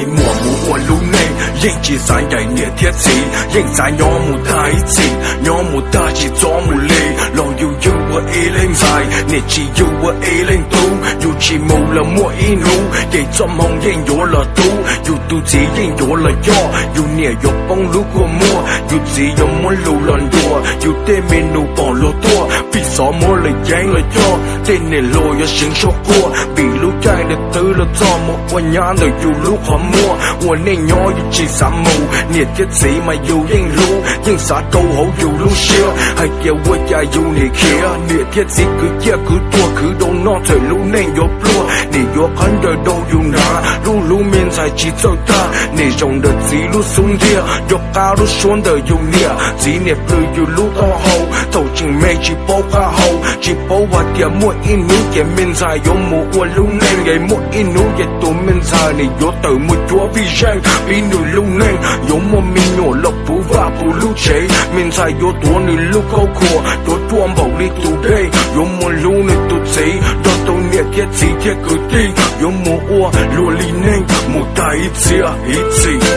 Muam mus ua lub neej yeej tsis xav ncaim niam thiab txiv, yeej xav nyob mus tag ib txhis, nyob mus tag tsis txhob mus li. Los yus yug ua ib leeg ntxhais, niam tsis yug ua ib leeg tub, yus tsis mus los muaj ib hnub ces txoj hmoo yeej yuav los tu, yus tus txiv yeej yuav los coj, yus niam yuav poob lub kua muag, yus txiv yuav muab lus los ntuas, yus tej me nus pom luag tuaj, vim xov muab lawv ceeb los coj, tej niam hluas yuav seev suab quaj, vim lub caij ntawd twb los txog mus ua nyab ntawm yus lub qhov muag. Ua neej nyob yus tsis xav mus, niam thiab txiv mas yus yeej hlub, yeej xav rau hauv yus lub siab, hais tias ua cas yus nim khiav. Niam thiab txiv kwv ciaj kwv tuag khwv rau noj txawm lub neej yuav pluag, nim yuav qhab ncaws rau yus hnav, lub hlub me ntxhais tsis txawj tag, nim zaum ntawm txiv lub xub ntiag, nco qab lub suab ntawm yus niam, txiv niam plhws yus lub taub hau, thaum tseem me tsis paub qab hau, tsis paub hais tias muaj ib hnub ces me ntxhais yuav mus ua lub neej, es muaj ib hnub ces tus me ntxhais nim yuav tawm mus cuab vij zeej, pib nws lub neej, yuav muaj me nyuam los puv vaj puv lub tsev, me ntxhais yuav tuav nws lub khaub khuam, tuav ruaj npaum li tus dej, yuav mus hlub nws tus txiv, nrog tau niam thiab txiv thiab kwv tij, yuav mus ua luag li neej mus tag ib txhiab ib txhis.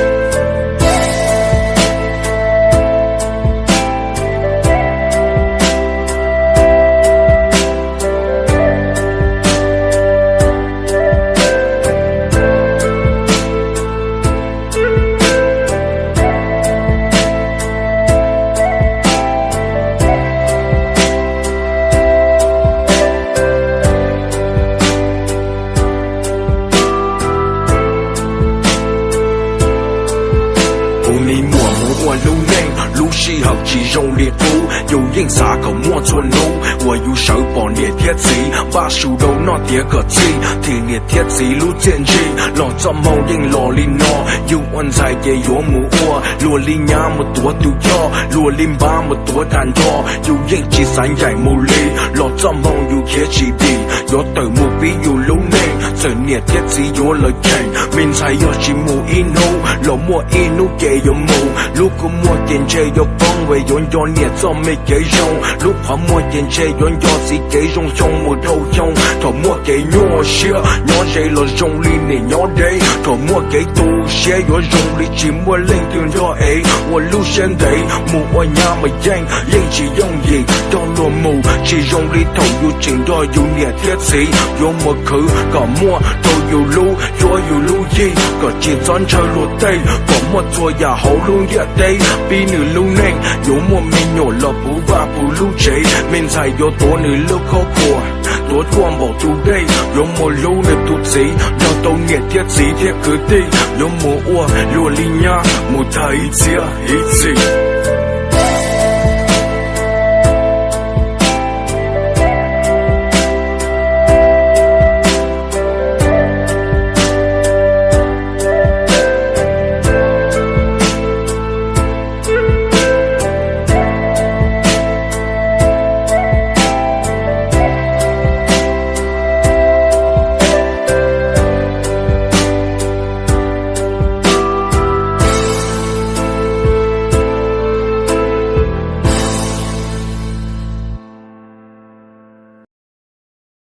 Kuv me muam mus ua lub neej, lub sij hawm tsis zoo li qub, yus yeej xav kom muaj txhua hnub uas yus sawv pom niam thiab txiv, npaj su rau noj tiav kom txhij, thim niam thiab txiv lub txiaj ntsig, los txoj hmoo yeej los li no. Yus ua ntxhais ces yuav mus ua, luag li nyab mus tuav tus choj, luag li npab mus tuav tag nrho, yus yeej tsis xav ncaim mus li, los txoj hmoo yus khiav tsis dim, yuav tawm mus pib yus lub neej, txawm niam thiab txiv yuav lawv cheem, me ntxhais yog tsis mus ib hnub, los muaj ib hnub ces yuav mus, lub kua muag ces ntshe yuav poob, es yuav nco niam txoj me kev zoo, lub qhov muag ces ntshe yuav nco txiv kev zoo xyoo mus dhau xyoo, thaum muaj kev nyuaj siab, nyob ze los zoo li niam nyob deb, thaum muaj kev tu siab yuav zoo li tsis muaj leej twg nrog ev, ua lub siab ntev, mus ua nyab mas yeej, yeej tsis yooj yim, nrog luag mus, tsis zoo li thaum yus tseem nrog yus niam thiab txiv, yuav mus khwv kom muaj rau yus lub cuab yus lub yig, kom tsis txhob ntshaw luag tej, kom muaj txhua yam hauv lub ntiaj teb, pib nws lub neej, yuav muaj me nyuam los puv vaj puv lub tsev, me ntxhais yuav tuav nws lub khaub khuam, tuav ruaj npaum tus dej, yuav mus hlub nws tus txiv, nrog tau niam thiab txiv thiab kwv tij, yuav mus ua luag li nyab mus tag ib txhiab ib txhis.